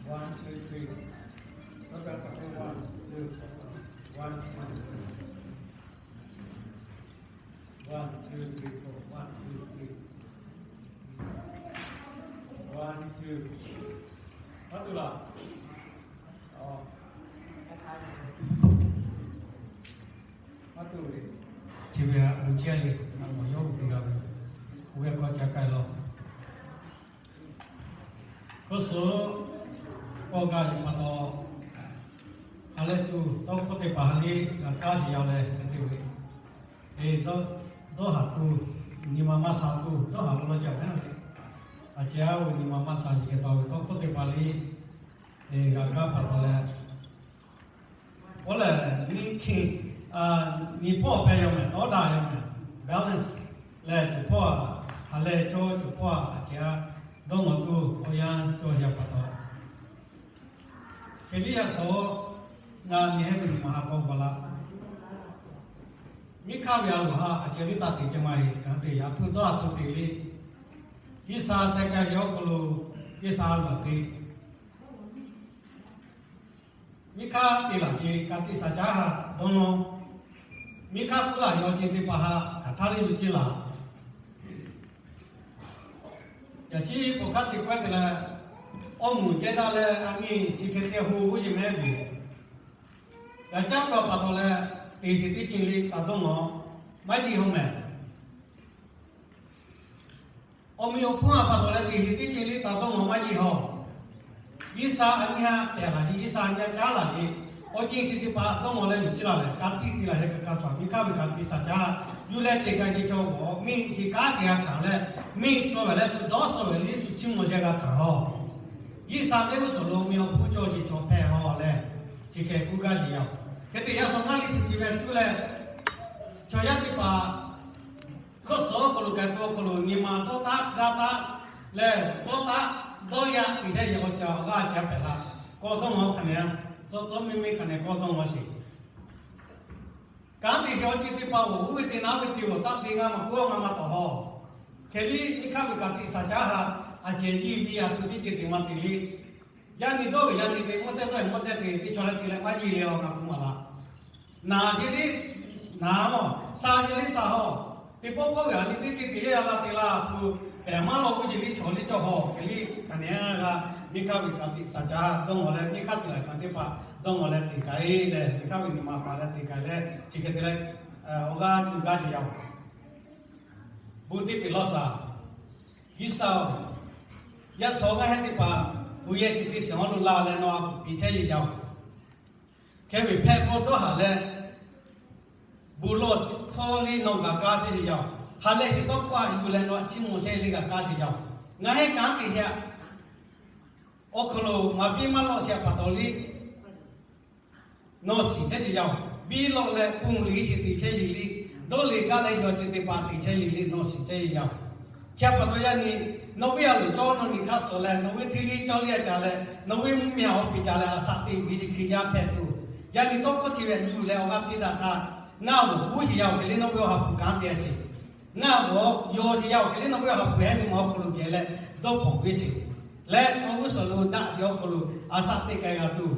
One, two, three. One, two, three. One, two, three, four. One, two, three. One, two. Hk'a tuˬ laˬ. Chi ve a, awˬ ceuˬ le, nawˬ yawˇ hui teˇ g'aˇ ve, oˇ ve k'awꞈ ca k'ai law. Hk'oˆ suhˍ k'awꞈ gaˬ ve pa taw, ha lehˬ tuˬ tawˇ hkawˇ teˇ hpaˍ ha lehˬ g'a kaˇ sheˍ yaˇ leh hk'e te ve, dawˇ haˍ tuˬ, nyi ma maˇ sha tuˬ dawˇ haˍ law law jaˇ ve le. A ceh a ve nyi ma maˇ sha sheˍ hk'e taw ve tawˇ hkawˇ teˇ hpaˍ le, g'a kaˇ pa taw leh, oˇ lehˬ, nyi hkiˬ, nyi hpawˇ hpehꞈ yaˇ mehˍ, tawˉ daꞈ yaˇ mehˍ, balance leh cawˬ hpawˇ, ha lehˬ cawˬ cawˬ hpawˇ a ceh a dawˇ nawˬ tuˬ awˬ yanˇ cawˬ yaˇ pa taw, hk'e liˇ yaˇ suhˍ ngaˬ nyi heˆ ve nyi ma ha k'awꞈ gaˬ laˇ. Miˇ hkaˇ ve a loˍ ha a ceh liˇ taˇ te ceh maˇ heˆ, kanˉ te yaˇ tuˬ dawˇ a tuˬ te le. G'uiˬ sha sheh ka yawˇ hk'aw lo, G'uiˬ sha a loˍ te. Miˇ hkaˇ te laˬ ce ka tiꞈ shaˍ caˉ haꞈ dawˇ nawˇ. Miˇ hkaˇ puiˉ laˬ yaw ce teˇ hpaˍ haꞈ hk'aˬ htaˇ le yuˬ ce laˬ. Yaꞈ chi pawˬ hk'aˇ te pawehˇ te leh, awˬ moˍ ceh daꞈ leh a nyi chi hk'e te ho g'uˇ yeˬ mehˉ ve, g'a caˉ cawˬ pa taw leh, teꞈ sheˍ teˇ ceuˬ le taˍ dawˇ nawˬ maˇ yeˬ haw mehˍ. Awˬ meꞈ awˬ hponˇ a pa taw leh teꞈ sheˍ teˇ ceuˬ le taˍ dawˇ nawˬ maˇ yeˬ haw. G'uiˬ sha a nyi haꞈ pehˬ laˬ ce, G'uiˬ sha a nyi haꞈ caˉ laˬ ce, awˬ ceuˬ chi teˇ hpaˍ dawˇ nawˬ leh yuˬ ce laˬ leh ka tiꞈ te laˬ ce kaꞈ ka shuˍ miˇ hkaˇ ve ka tiꞈ shaˍ caˉ yuˬ leh teꞈ ka ce cawˬ awˬ miˇ sheˍ kanˉ sheˍ g'a hkanˍ leh, miˇ suh ve leh shu dawˇ suh ve liˇ shu chiˇ mvuh sheˍ g'a hkanˍ haw. G'uiˬ sha teˇ g'uˇ suhˍ lo miˇ awˬ hponˇ cawˬ yeˬ cawˬ hpehꞈ haw leh, chi hk'e k'oˆ gaˇ yeˬ yaˇ. Hk'e te yaˇ suhˍ ngaˇ liꞈ hpu chi ve tuˉ leh, chaw yaˇ teˇ hpaˍ hk'oˆ suhˍ awˬ hk'aw lo ka tuˬ awˬ hk'aw lo nyi ma tawˇ taˆ gaˇ taˆ leh tawˇ taˆ dawˇ yaˇ teꞈ chehˇ yeˬ awˬ caꞈ awˬ g'aˇ ca pehˬ laˇ. Kawˇ dawˇ nawˬ hk'aˬ nehˬ, tcuh tcuh miˇ miˇ hk'aˬ nehˬ kawˇ dawˇ nawˬ sheˍ. Kanˉ te sheˍ awˬ ceuˬ teˇ hpaˍ oˬ, uˉ ve te naˉ ve te oˬ, taˆ te ngaˇ maˇ k'oˆ ngaˇ maˇ tawˍ haw. Hk'e liˇ miˇ hkaˇ ve ka tiꞈ shaˍ caˉ haꞈ, a cehˬ yiˇ miˇ a htoꞈ teˇ ceuˬ te maˇ te le. Yaˇ nyi dawˇ ve yaˇ nyi te, mawˇ tehˇ dawˇ ve mawˇ tehˇ te, teˇ chaw leh te leh maˇ yeˬ le awˬ ngaˬ k'oˆ maˍ laˇ. Naˬ sheˍ liˇ naˬ haw, sha sheˍ liˇ sha haw. Teˇ pawˆ pawˆ ve a nyi teˇ ceuˬ te yaˇ yaˇ la te la hpu, pehˬ maˇ lawˬ g'uˇ sheˍ liˇ chaw liˇ cawˬ haw. Hk'e liˇ hk'aˬ nehˬ g'a, miˇ hkaˇ ve ka tiꞈ shaˍ caˉ dawˇ nawˬ leh miˇ hkaˇ te laˬ kanˉ teˇ hpaˍ dawˇ nawˬ leh teꞈ ka e leh miˇ hkaˇ ve nyi ma pa leh teꞈ ka leh chi hk'e te leh, awˬ g'aˇ tuˬ gaˇ sheˍ yaˇ oˬ. Bon teˇ peˍ lawˇ shaˍ. G'uiˬ sha oˬ, yaˇ suhˍ ngaˇ heˆ teˇ hpaˍ, bon yehˬ chi teˇ shiˍ awˬ lo la leh nawˬ a kuˬ piˍ chehˇ yeˬ yaˇ oˬ. Hk'e ve hpehꞈ k'awꞈ dawˇ haˍ leh, bon lawˬ hkawˇ liˇ nawˬ g'a kaˇ chehˇ yeˬ yaˇ oˬ. Ha lehˬ heˍ tawˇ hkawˇ a yuˬ leh nawˬ a chiˇ mvuh chehˇ liˇ g'a kaˇ sheˍ yaˇ oˬ. Ngaˬ heˆ kanˉ te yaˇ, awˬ hk'aw lo maˇ biˇ maˇ lawˆ sheˍ pa taw liˇ nawˬ shiˍ chehˇ yeˬ yaˇ oˬ. Biˇ lawˆ leh ponˬ liꞈ sheˍ teꞈ chehˇ yeˬ liˇ, dawˇ le kaˇ leh yaw ceuˬ teˇ hpaˍ teꞈ chehˇ yeˬ liˇ nawˬ shiˍ chehˇ yeˬ yaˇ oˬ. Hk'e pa taw yaˇ nyi, nawˬ ve a loˍ cawˇ nawˬ nyi hk'aˇ suh leh nawˬ ve hteˇ liˇ cawˇ liˇ a ca leh nawˬ ve mvuhˇ miˬ a awˬ piˍ ca leh a shaꞈ teꞈ ve chi Hkriꞈ yaˇ hpehꞈ tuˬ, yaˇ nyi tawˇ hkawˇ chi ve yuˬ leh awˬ g'aˇ piˇ daꞈ htaˇ, ngaˇ g'awˬ k'oˆ sheˍ yaˇ oˬ hk'e liˇ nawˬ ve awˬ ha hpu kanˉ te a sheˍ. Ngaˇ g'awˬ yaw sheˍ yaˇ oˬ hk'e liˇ nawˬ ve awˬ ha hpu heˉ nyi ma awˬ hk'aw lo geh leh dawˇ pawˬ ve sheˍ. Leh awˬ g'uˇ suhˍ lo daꞈ ve awˬ hk'aw lo a shaꞈ teꞈ k'ai g'a tuˬ,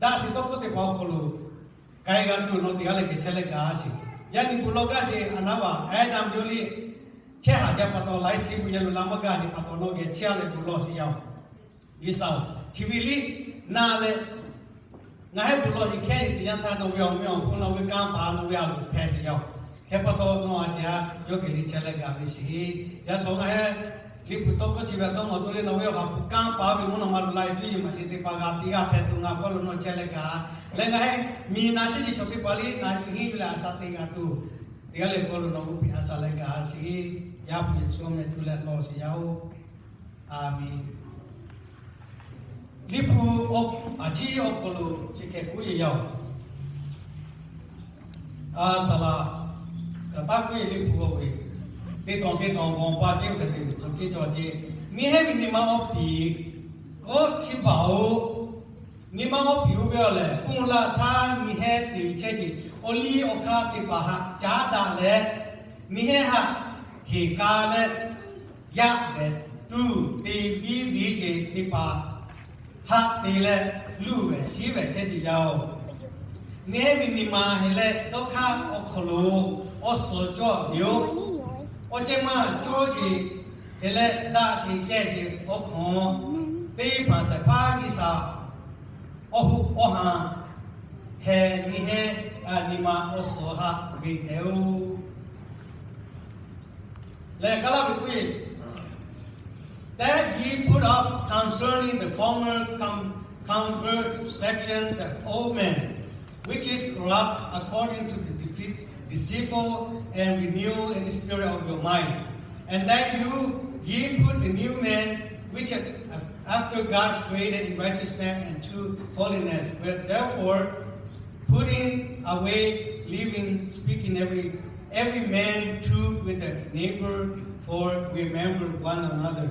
daꞈ sheˍ tawˇ hkawˇ teˇ hpaˍ awˬ hk'aw lo k'ai g'a tuˬ nawˬ teꞈ g'aˇ leh geh chehˇ leh gaˇ sheˍ. Yaˇ nyi bon lawˬ gaˇ sheˍ a naˉ vaˬ ehˉ daꞈ ve yoˬ liˇ, chehˇ haˍ yaˇ pa taw laiˉ siˉ bon yaˇ lo la maˇ gaˇ sheˍ pa taw nawˬ geh chehˇ leh bon lawˬ sheˍ yaˇ oˬ. G'uiˬ sha oˬ, chi ve liˇ na leh ngaˬ heˆ bon lawˬ sheˍ hkehˇ yeˬ teꞈ yanˇ htaˇ nawˬ ve awˬ meh awˬ hponˇ nawˬ ve kanˇ paˍ nawˬ ve a loˍ hpehꞈ sheˍ yaˇ oˬ. Hk'e pa taw nawˬ a ceh a yawˇ geh liˇ chehˇ leh gaˇ ve sheˍ. Yaˇ suhˍ ngaˬ heˆ liꞈ hpu tawˇ hkawˇ chi ve a dawˇ nawˬ to le nawˬ ve awˬ ha hpu kanˇ paˍ ve mvuhˇ naw ma lo la e tuˬ yeˬ maˬ yeˬ teˇ hpaˍ g'a piˇ g'a hpehꞈ tuˬ ngaˬ kawˆ lo nawˬ chehˇ leh gaˇ. Leh ngaˬ heˆ miˬ na chehˇ yeˬ chaw teˇ hpaˍ liˇ na e tuˬ henˇ yuˬ leh a shaꞈ teꞈ g'a tuˬ, teˇ g'aˇ leh kawˆ lo nawˬ g'uˇ piˍ a shaꞈ leh gaˇ sheˍ. Yaˇ hpu Yeˍsuˆ meh tuˬ leh lawˬ sheˍ yaˇ oˬ. Aˍmenˍ. Liꞈ hpu a ciˉ awˬ hk'aw lo chi hk'e k'oˆ yeˬ yaˇ oˬ. A saˍ laˍ kaꞈ taˇ k'oˆ yeˬ liꞈ hpu g'aw ve, teˇ tawˬ teˇ tawˬ g'aw pa ceˇ oˬ hk'e te ve tcuh teˇ cawˬ ceˇ. Nyi heˉ ve nyi ma awˬ piˍ k'awꞈ chiˇ baˬ oˬ. Nyi ma awˬ piˍ oˇ ve a lehˬ, ponˬ laˬ htaˇ nyi heˉ te chehˇ ceˇ. Awˬ liˇ awˬ hk'aˇ teˇ hpaˍ haꞈ caˉ daꞈ leh, nyi heˉ haꞈ heˍ ka leh yaˇ lehˬ tuˬ te viˉ viˉ ceˇ teˇ hpaˍ haꞈ te leh luˬ vehˬ shiˉ vehˬ chehˇ ce yaˇ oˬ. Neˇ hehˉ ve nyi ma heh leh dawˇ hk'aˇ awˬ hk'aw lo awˬ suhˍ cawˇ ve yoˬ. Awˬ ceh maˇ cawˇ sheˍ heh leh daꞈ sheˍ kehˬ sheˍ awˬ hk'awꞈ teˇ hpaˍ shehˍ hpaˇ G'uiˬ sha awˬ hoꞈ awˬ ha heh neˇ hehˉ nyi ma awˬ suhˍ haꞈ ve tehꞈ oˬ. Leh kaˇ laˇ ve k'oˆ ve, that ye put off concerning the former com- conversation the old man, which is corrupt according to the defe- deceitful and renewal in the spirit of your mind, and that you ye put the new man, which after God created in righteousness and true holiness. Where therefore, putting away leaven, speaking every every man truth with the neighbor, for we remember one another.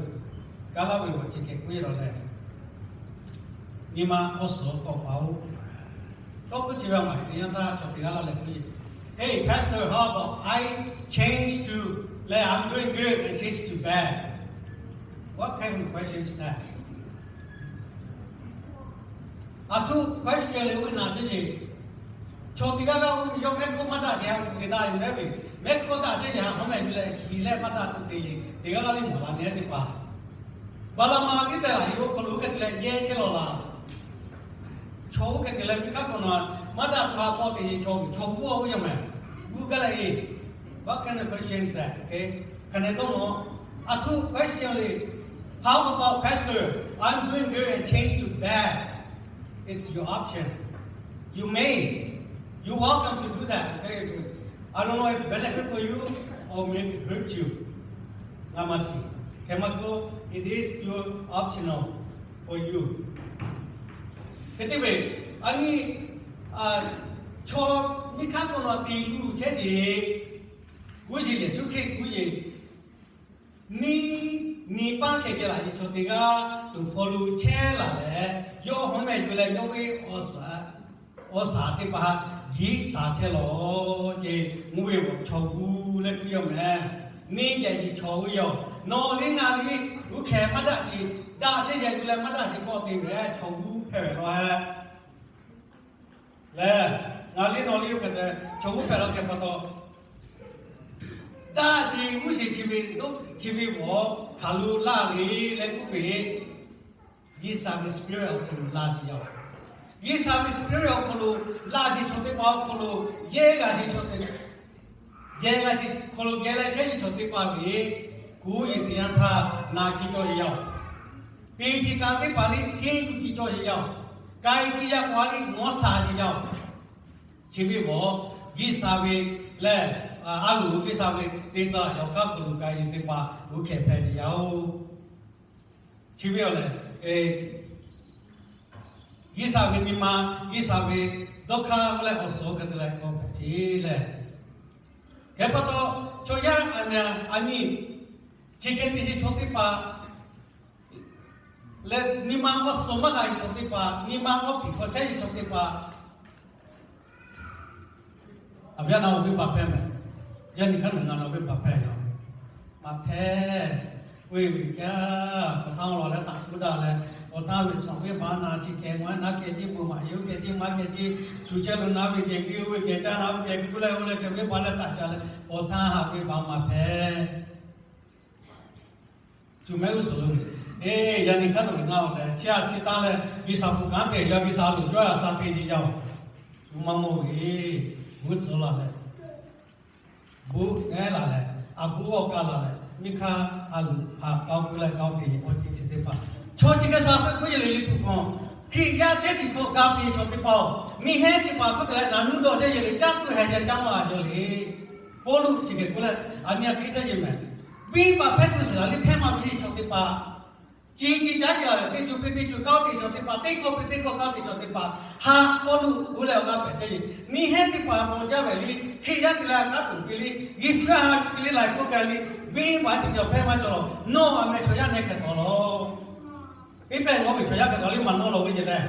Kaˇ laˇ ve awˬ ceuˬ kehˬ k'oˆ ve lehˬ, nyi ma awˬ suhˍ k'awꞈ paˍ oˬ. Tawˇ hkawˇ chi ve maˬ teˇ yanˇ htaˇ chaw teˇ g'aˇ laˇ leh k'oˆ ve, Hey, pastor, how about I change to, leh, I'm doing good and change to bad? What kind of question is that? Aˬ htoꞈ question leh oˇ ve naˬ chehˇ ce. Chaw teˇ g'aˇ g'aˇ oˇ ve yawˇ mehˆ hkawˇ maˇ daꞈ sheˍ ha te daꞈ ve mehˆ ve, mehˆ hkawˇ daꞈ chehˇ sheˍ ha hawˉ mehˍ yuˬ leh hiˍ leh maˇ daꞈ tuˬ te le. Teˇ g'aˇ g'aˇ le mawˬ la nehˬ teˇ hpaˍ, Baˍlaˍmaꞈ liˇ tehˬ laˬ hiˍ awˬ hk'aw lo hk'e te leh yehˇ chehˇ lawˬ laˬ. Chaw oˇ hk'e te leh miˬ hk'aˇ hk'awꞈ nawˬ maˇ daꞈ tuˬ ha k'awꞈ te le, chaw g'uˇ chaw g'uˇ oˇ ve yaˇ mehˍ g'uˇ gaˇ leh e. What kind of question is that? Okay, hk'aˬ nehˬ dawˇ nawˬ, aˬ htoꞈ question le. How about pastor? I'm doing good and change to bad. It's your option. You may. You're welcome to do that. Okay, I don't know if benefit for you or maybe hurt you. Ngaˬ maˇ shiˍ. Hk'e maˇ k'oˆ, it is your optional for you. Hk'e te ve, a nyi, chaw miˬ hk'aˇ hk'awꞈ nawˬ te luˬ chehˇ ce. G'uˇ suhˍ Yeˍsuˆ Hkriꞈ g'uˇ suhˍ neˇ nyi paˇ hkeh geh laˬ ve chaw teˇ g'aˇ tuˬ hpaw lo chehˇ laˬ leh, yawˇ hawˉ mehˍ yuˬ leh yawˇ ve awˬ shaˍ teˇ hpaˍ G'uiˬ sha chehˇ lawˬ ce. Mvuhˇ ve awˬ chaw g'uˇ leh g'uˇ yaˇ mehˍ. Neˇ geh yiˍ chaw g'uˇ yaˇ, nawˬ liˇ ngaˬ liˇ g'uˇ hkeh maˇ daꞈ ce, daꞈ chehˇ yehˬ g'uˇ leh maˇ daꞈ ce k'awꞈ te ve chaw g'uˇ hpehꞈ ve law heh. Lehˬ, ngaˬ liˇ nawˬ liˇ oˇ hk'e te chaw g'uˇ hpehꞈ law hkeh pa taw, daꞈ sheˍ g'uˇ sheˍ chi ve dawˇ chi ve awˬ hk'aˬ lo laˇ le leh k'oˆ ve, G'uiˬ sha ve spirit awˬ hk'aw lo laˇ sheˍ yaˇ. G'uiˬ sha ve spirit awˬ hk'aw lo laˇ sheˍ chaw teˇ hpaˍ awˬ hk'aw lo yehˇ g'a sheˍ chaw teˇ geh g'a sheˍ hk'aw lo geh leh chehˇ sheˍ chaw teˇ hpaˍ ve kuˬ yiˍ teˇ yanˇ htaˇ na kiˇ cawˇ sheˍ yaˇ. Teˇ hinˉ kaꞈ teˇ hpaˍ liˇ henˇ yuˬ kiˇ cawˇ sheˍ yaˇ. K'ai kiˇ yaˇ k'o a liˇ ngawˉ sha sheˍ yaˇ. Chi ve awˬ G'uiˬ sha ve lehˬ, a loˍ G'uiˬ sha ve teˇ tcuh yaꞈ hk'aˇ hk'aw lo k'ai ve teˇ hpaˍ g'uˇ hkeh hpehꞈ sheˍ yaˇ oˬ. Chi ve awˬ lehˬ, G'uiˬ sha ve nyi ma, G'uiˬ sha ve dawˇ hk'aˇ leh awˬ suhˍ hk'e te leh k'awꞈ hpehꞈ ce lehˬ. Hk'e pa taw, chaw yaˇ a nyi, a nyi, chi hk'e te sheˍ chaw teˇ hpaˍ leh nyi ma awˬ suhˍ maˇ g'a sheˍ chaw teˇ hpaˍ, nyi ma awˬ piˍ hk'aw chehˇ sheˍ chaw teˇ hpaˍ, a ve a na awˬ ve baˬ hpehˇ mehˍ. Yaˇ nyi hk'aˇ nawˬ na awˬ ve baˬ hpehˇ yaˇ. Maˇ hpehˇ. Oˇ ve kaꞈ awˬ htaˇ lawˬ leh taꞈ kuˉ daꞈ leh, awˬ htaˇ ve tsuhꞈ ve baˬ na chi kehˬ maˇ na kehˬ ce, bon maˍ yehˬ oˇ kehˬ ce maˇ kehˬ ce, shu chehˇ lo na ve kehˬ, g'uˇ ve kehˬ, caˇ na ve kehˬ, kuˉ leh oˇ leh kehˬ ve baˬ leh taꞈ ca leh, awˬ htaˇ haꞈ ve baˬ maˇ hpehˇ. Shu mehˆ g'uˇ suhˍ lo, eˬ, yaˇ nyi hk'aˇ nawˬ ve na awˬ leh chi a chi taˇ leh G'uiˬ sha hpu kanˉ te yaˇ, G'uiˬ sha loˍ cawˇ a sha te ce yaˇ oˬ. Shu maˇ mawˇ ve, g'uˇ tcuhˉ laˬ leh, buˆ nehˉ laˬ leh, a buˆ awˬ kaˇ laˬ leh, miˬ hk'aˇ a loˍ haꞈ k'aoˍ kuˉ leh k'aoˍ te awˬ ceuˬ chi teˇ hpaˍ, chaw chi hk'e sha hpehꞈ k'oˆ yehˬ le liꞈ hpu hk'aw, Hkriꞈ yaˇ shehˉ chi hk'aw ga piˇ chaw teˇ hpaˍ oˬ, miˬ hehˉ teˇ hpaˍ hk'oˆ te leh naˍ nuˇ dawˇ shehˇ yehˬ le caˇ tuˬ heh sheh caˇ maˇ g'a jaw le. Pawˇluꞈ chi hk'e k'oˆ leh, a nyi a piˇ shehˇ yehˬ mehˍ. Venˇ baˬ hpehˇ tuˬ shiˍ laˬ liˇ hpehˇ maˇ piˇ chaw teˇ hpaˍ, ci ki caˉ kiˬ laˬ leh teˇ co piˇ teˇ co k'aoˍ te chaw teˇ hpaˍ, teˇ hkawˇ piˇ teˇ hkawˇ k'aoˍ te chaw teˇ hpaˍ, haꞈ Pawˇluꞈ k'oˆ leh awˬ g'aˇ hpehꞈ chehˇ yehˬ. Miˬ hehˉ teˇ hpaˍ mawˬ jaˇ ve le, Hkriꞈ yaˇ te leh a k'aˉ tuˬ piˇ le, Yeˍsuˆ ha piˇ le, laiˬ hkawˇ k'ai le, venˇ baˬ chi cawˬ hpehˇ maˇ cawˬ lawˬ. Nawˬ a meh chaw yaˇ nehˬ hk'e tawˍ lawˬ. Teˇ pehˇ ngawˬ ve chaw yaˇ hk'e tawˍ liˇ maˬ nawˇ lawˬ ve ceh leh,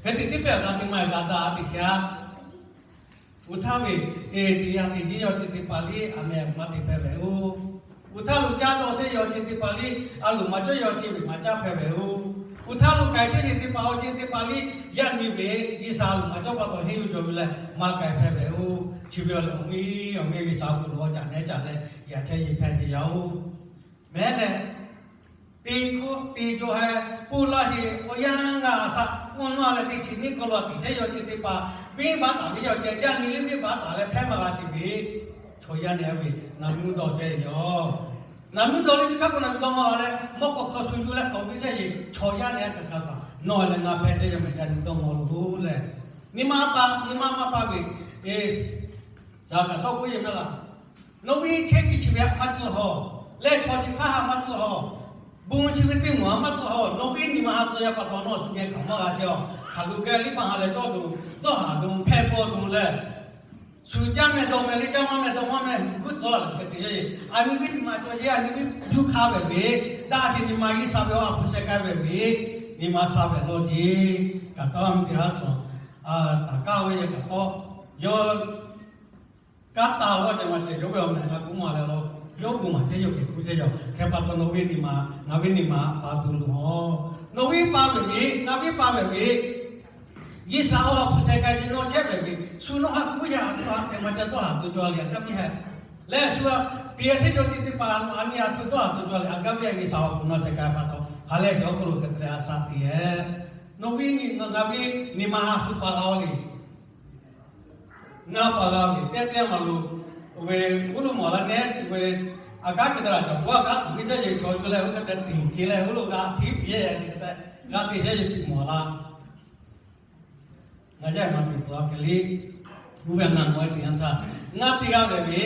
hk'e te teˇ pehˇ awˬ g'a te maˇ g'a daꞈ a teꞈ chehˇ a. Uˬ htaˇ ve, eˬ, teˇ yanˇ teˇ ceuˬ yawˇ chi teˇ hpaˍ liˇ a meh maˇ te hpehꞈ ve oˬ. Uˬ htaˇ lo caˇ dawˇ chehˇ yawˇ chi teˇ hpaˍ liˇ a loˍ maˇ cawˇ yawˇ chi ve maˇ caˇ hpehꞈ ve oˬ. Uˬ htaˇ lo k'ai chehˇ ve teˇ hpaˍ awˬ ceuˬ teˇ hpaˍ liˇ yaˇ nyi ve G'uiˬsha loꞈ maˍ cawˇ pa taw henˇ yuˬ cawˬ ve leh maˇ k'ai hpehꞈ ve-oˬ. Chi ve awˬ leh awˬ miˇ awˬ miˇ G'uiˬsha awˬ hk'aw lo awˬ caꞈ nehˉ caꞈ leh yaꞈ chehˇ yeˬ hpehꞈ ve yoˬ. Mehˉ leh, teˇ hkawˇ te jaw heh pun laˇ sheˍ. Awˬ yanˇ ngaˬ a shaꞈ k'awꞈ nawˇ leh teˇ chi nyiˇ hk'aw lo a tiꞈ chehˇ ve awˬ ceuˬ teˇ hpaˍ, venˇbaˆ taˍ ve awˬ ceuˬ yaˇ nyi leh venˇbaˆ taˍ leh hpehˇ maˇ g'a sheˍ ve, chaw yaˇ nehˬ ve naˬ nuˇ dawˇ chehˇ ve yoˬ. Naˬ nuˇ dawˇ leh nyi hk'aˇ k'o naˬ nuˇ dawˇ maˇ g'a leh mawˇ k'aw hk'aw shu yuˬ leh k'awꞈ ve chehˇ ve chaw yaˇ nehˬ kaꞈ hk'a kaꞈ nawˬ leh ngaˬ hpehˇ chehˇ ve maˬ yaˇ nyi dawˇ maw loˬ leh, nyi ma pa nyi ma maˇ pa ve, ca kaꞈ tawˇ k'oˆ yeˬ maˇ laˬ. Nawˬ ve chehˇ kuiˬ chi ve htaꞈ maˇ tcuh haw, leh chaw chi hpaˇ htaꞈ maˇ tcuh haw, bon chi ve teˇ moˍ htaꞈ maˇ tcuh haw, nawˬ ve nyi ma htaꞈ tcuh yaˇ pa taw nawˬ shu geh hkaoˍ maˇ g'a chehˇ-oˬ. Hk'aˬ lo geh liˇ pa ha leh cawˇ tuˬ, dawˇ haˍ tuˬ, hpehˇ pawˇ tuˬ leh, shu caˇ meh dawˇ meh leh caˇ maˇ meh dawˇ maˇ meh g'uˇ tcuh laˬ leh hk'e te yaˇ yeˬ. A nyi ve nyi ma cawˬ yeˬ, a nyi ve juˇ hk'aˇ ve ve, daꞈ te nyi ma G'uiˬsha ve awˬ ha hpu sheh k'ai ve ve, nyi ma sha ve lawˇ ceˇ. Kaꞈ tawˇ a mvuhˇ teˇ haˉ tcuhˍ, taˍ kaˇ ve yaˇ kaꞈ tawˇ, yawˇ kanˉ taˍ laˇ ceh maˇ ceh yawˇ ve awˬ mehˍ g'a k'oˆ maˍ leh law, yawˇ bon maˍ chehˇ yawˇ kehˬ k'oˆ chehˇ yaˇ. Hk'e pa taw nawˬ ve nyi ma, ngaˬ ve nyi ma pa tuˬ loˬ-oˬ. Nawˬ ve pa ve ve, ngaˬ ve pa ve ve, G'uiˬsha awˬ ha hpu sheh k'ai ve nawˬ chehˇ ve ve, shu nawˬ ha k'oˆ yaˇ a htoꞈ ha hk'e maˇ ca tawˇ haˍ tuˬ cawˬ leh a gaˇ piˇ heh. Leh shu a tiꞈ yeˬ chehˇ yaˇ ceuˬ teˇ hpaˍ a nyi a htoꞈ tawˇ haˍ tuˬ cawˬ leh a gaˇ piˇ heh. G'uiˬsha awˬ ha hpu nawˬ sheh k'ai pa taw ha leh shawˉ hk'aw lo hk'e te leh a shaꞈ teꞈ heh. Nawˬ ve nyi, ngaˬ ve nyi ma ha shu pa g'a-oˬ le. Ngaˬ pa g'a ve teˇ teˇ maˬ lo, ve uˉ lo mawˬ la nehˉ ve, a kaˉ hk'e te laˬ caˬ pawˆ a kaˉ tuˬ ve chehˇ yeˬ chaw yuˬ leh oˇ hk'e te tiꞈ hk'e leh uˉ lo g'a hteˇ piˇ-e, g'a te chehˇ yeˬ tuˬ mawˬ la. Ngaˬ yaˇ maˇ te tcuh a hk'e le, uˉ ve ngaˬ nawˬ e teˇ yanˇ htaˇ, ngaˬ te g'a ve ve,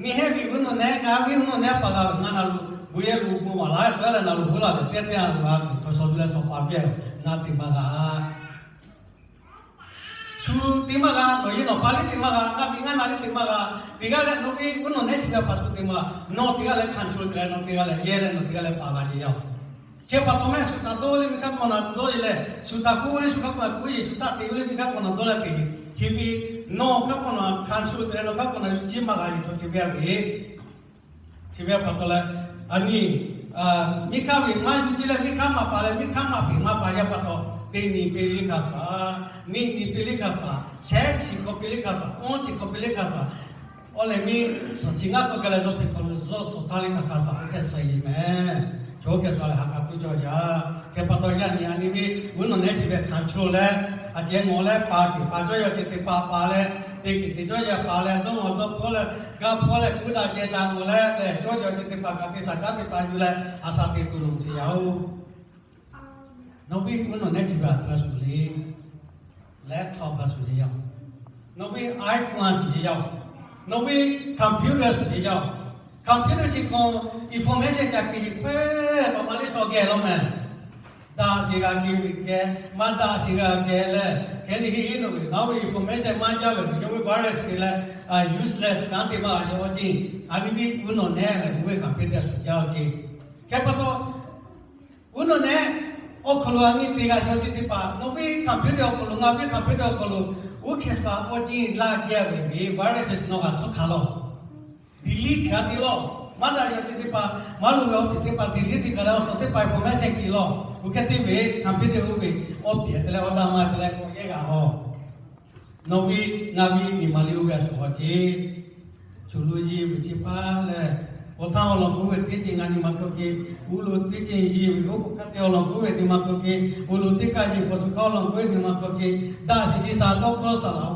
nyi heˆ ve uˉ nawˬ nehˉ, ngaˬ ve uˉ nawˬ nehˉ pa g'a ve ngaˬ na lo, bon yehˬ lo bon maˍ la tcuh leh na lo hoˉ la ve teˇ teˇ a lo g'a tuˬ hk'aw shaw zuˇ leh shaw pa piˇ-a, ngaˬ te maˇ g'a. Shu te maˇ g'a, nawˬ yeˬ nawˬ pa liˇ te maˇ g'a, ngaˬ ve ngaˬ na liˇ te maˇ g'a. Teˇ g'aˇ leh nawˬ ve uˉ nawˬ nehˉ chi g'a pa tuˬ te maˇ g'a. Nawˬ teˇ g'aˇ leh hkanˍ chi lo te leh nawˬ teˇ g'aˇ leh yehˇ leh nawˬ teˇ g'aˇ leh pa g'a yeˬ yaˇ-oˬ. Chi pa taw mehˆ shu htaꞈ dawˇ leh miˬ hk'aˇ k'awꞈ na dawˇ yeˬ leh, shu htaꞈ k'oˆ leh shu hk'aˇ k'awꞈ na k'oˆ yeˬ, shu htaꞈ te leh miˬ hk'aˇ k'awꞈ na dawˇ leh te yeˬ. Chi ve nawˬ hk'aˇ k'awꞈ na hkanˍ chi lo te leh nawˬ hk'aˇ k'awꞈ na yuˬ ciˇ maˇ g'a yeˬ chaw chi ve a ve Chi ve pa taw leh, a nyi, miˬ hk'aˇ ve maˇ yuˬ ciˇ leh miˬ hk'aˇ maˇ pa leh miˬ hk'aˇ maˇ peꞈ maˇ pa yaˇ pa taw, teˇ nyi peˇ liˇ hkanˍ hpaˍ, nyi nyi peˇ liˇ hkanˍ hpaˍ, shehˉ chi hk'aw peˇ liˇ hkanˍ hpaˍ, awˇ chi hk'aw peˇ liˇ hkanˍ hpaˍ, awˬ lehˬ miˇ suhˍ chi ngaˇ hk'aw gaˬ leh zuhꞈ hpehꞈ hk'aw lo zuhꞈ suhˍ htaˇ liˇ hkanˍ hpaˍ oˇ hk'e suh yeˬ mehˍ. Chaw oˇ hk'e suh leh ha k'a tuˬ cawˬ yaˇ. Hk'e pa taw yaˇ nyi a nyi ve uˉ nawˬ nehˉ chi ve hkanˍ chi lo leh, a ceh ngawˬ leh pa ceh pa cawˇ yaˇ ceh te pa pa leh, teˇ hk'e te cawˇ yaˇ pa leh dawˇ ngawˬ dawˇ hpawˇ leh, g'a hpawˇ leh kuˇ daꞈ ceh daꞈ ngawˬ leh lehˬ, cawˇ yaˇ ceh te pa kaꞈ te shaˍ caˉ te pa yuˬ leh a shaꞈ teꞈ tuˬ loˬ ce yaˇ-oˬ. Nawˬ ve uˉ nawˬ nehˉ chi ve a htoꞈ g'a shuˍ le. Laptop g'a shuˍ ce yaˇ-oˬ. Nawˬ ve iPhone g'a shuˍ ce yaˇ-oˬ. Nawˬ ve computer shuˍ ce yaˇ-oˬ. Computer chi hk'aw information ca ke hk'e hpehꞈ taw maˇ liˇ shaw geh law mehˍ. Daꞈ sheˍ g'a ke ve geh, maˇ daꞈ sheˍ g'a geh leh, hk'e te heˆ, nawˬ ve information maˇ jaˇ ve yawˇ ve virus te leh, useless kanˉ te maˇ g'a yaw-oˬ ce. A nyi ve uˉ nawˬ nehˉ lehˬ, uˉ ve computer shuˍ jaˇ-oˬ ce. Hk'e pa taw, uˉ nawˬ nehˉ awˬ hk'aw lo a nyi te g'a yaw ce teˇ hpaˍ, nawˬ ve computer awˬ hk'aw lo, ngaˬ ve computer awˬ hk'aw lo, uˉ hkeh sha awˬ ce laˇ geh ve ve virus nawˬ g'a tcuhˉ hkanˍ law. Delete g'a te law. Maˇ daꞈ yaw ce teˇ hpaˍ, maˇ loꞈ ve awˬ piˍ teˇ hpaˍ delete te kaꞈ leh awˬ suhˍ teˇ hpaˍ information kiˬ law. Uˉ hkeh te ve computer oˇ ve awˬ piˍ te leh awˬ daꞈ ma te leh k'awꞈ yehˇ g'a haw. Nawˬ ve ngaˬ ve miˬ ma liˇ oˇ ve a shuˍ haw ce. Shuˍ lo yeˬ ve ce paˇ leh, awˬ htaˇ awˬ lawn k'oˆ ve teˇ ceuˬ ngaˬ nyi ma hk'aw ke, uˉ lo teˇ ceuˬ yeˬ ve oˇ k'oˆ hk'aˇ te awˬ lawn k'oˆ ve nyi ma hk'aw ke, uˉ lo teˇ kaˇ yeˬ paw shu hk'aˇ awˬ lawn k'oˆ ve nyi ma hk'aw ke, daꞈ sheˍ nyi shaˍ tawˇ hkawˇ saˍ laꞈ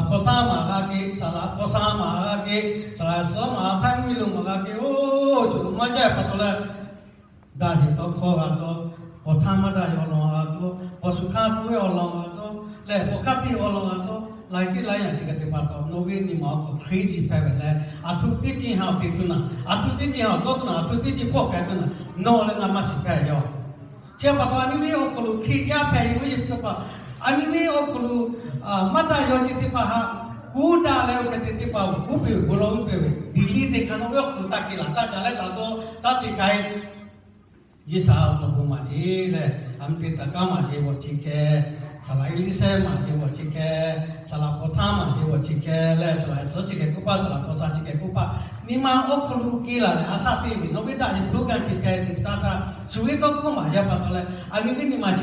paw htaˇ maˍ g'a ke, saˍ laꞈ paw sha maˍ g'a ke, saˍ laꞈ suhˉ maˍ g'a htaˇ miˇ lo maˍ g'a ke, oˇ cawˬ lo maˇ jaˇ ve pa taw leh, daꞈ sheˍ tawˇ hkawˇ g'a tawˇ, paw htaˇ maˇ daꞈ ve awˬ lawn g'a tawˇ, paw shu hk'aˇ k'oˆ ve awˬ lawn g'a tawˇ leh paw hk'aˇ te awˬ lawn g'a tawˇ, laiˉ ceuˬ laiˉ yanˇ chi hk'e te pa taw, nawˬ ve nyi ma awˬ hk'aw Hkriꞈ shiˍ hpehꞈ ve leh, a htoꞈ teˇ ceuˬ ha awˬ te tuˬ naˍ, a htoꞈ teˇ ceuˬ ha awˬ dawˇ tuˬ naˍ, a htoꞈ teˇ ceuˬ hpawˇ k'ai tuˬ naˍ, nawˬ leh ngaˬ maˇ shiˍ hpehꞈ yaˇ-oˬ. Chi pa taw a nyi ve awˬ hk'aw lo Hkriꞈ yaˇ hpehꞈ ve oˇ ve teˇ hpaˍ, a nyi ve awˬ hk'aw lo maˇ daꞈ yaw ce teˇ hpaˍ htaꞈ kuˉ daꞈ leh oˇ hk'e te teˇ hpaˍ kuˉ peˬ ve bon lawˬ uˉ peˬ ve delete te hkanˍ nawˬ ve awˬ hk'aw lo taˇ ke laˬ taˇ ca leh taˇ dawˇ taˇ te k'ai. G'uiˬsha awˬ hk'aw bon maˍ sheˍ leh, a mvuhˇ te taˍ kanˉ maˍ sheˍ g'awˬ chi hkeh, saˍ laꞈ Eˇliˇsehˇ maˍ sheˍ g'awˬ chi hkeh, saˍ laꞈ paw htaˇ maˍ sheˍ g'awˬ chi hkeh leh, saˍ laꞈ suhˉ chi hkeh k'oˆ paˆ, saˍ laꞈ paw sha chi hkeh k'oˆ paˆ, nyi ma awˬ hk'aw lo ke laˬ leh a shaꞈ te ve nawˬ ve daꞈ ve program chi hpehꞈ te taˇ htaˇ, shu ve tawˇ hkawˇ maˍ yaˇ pa taw leh a nyi ve nyi ma chi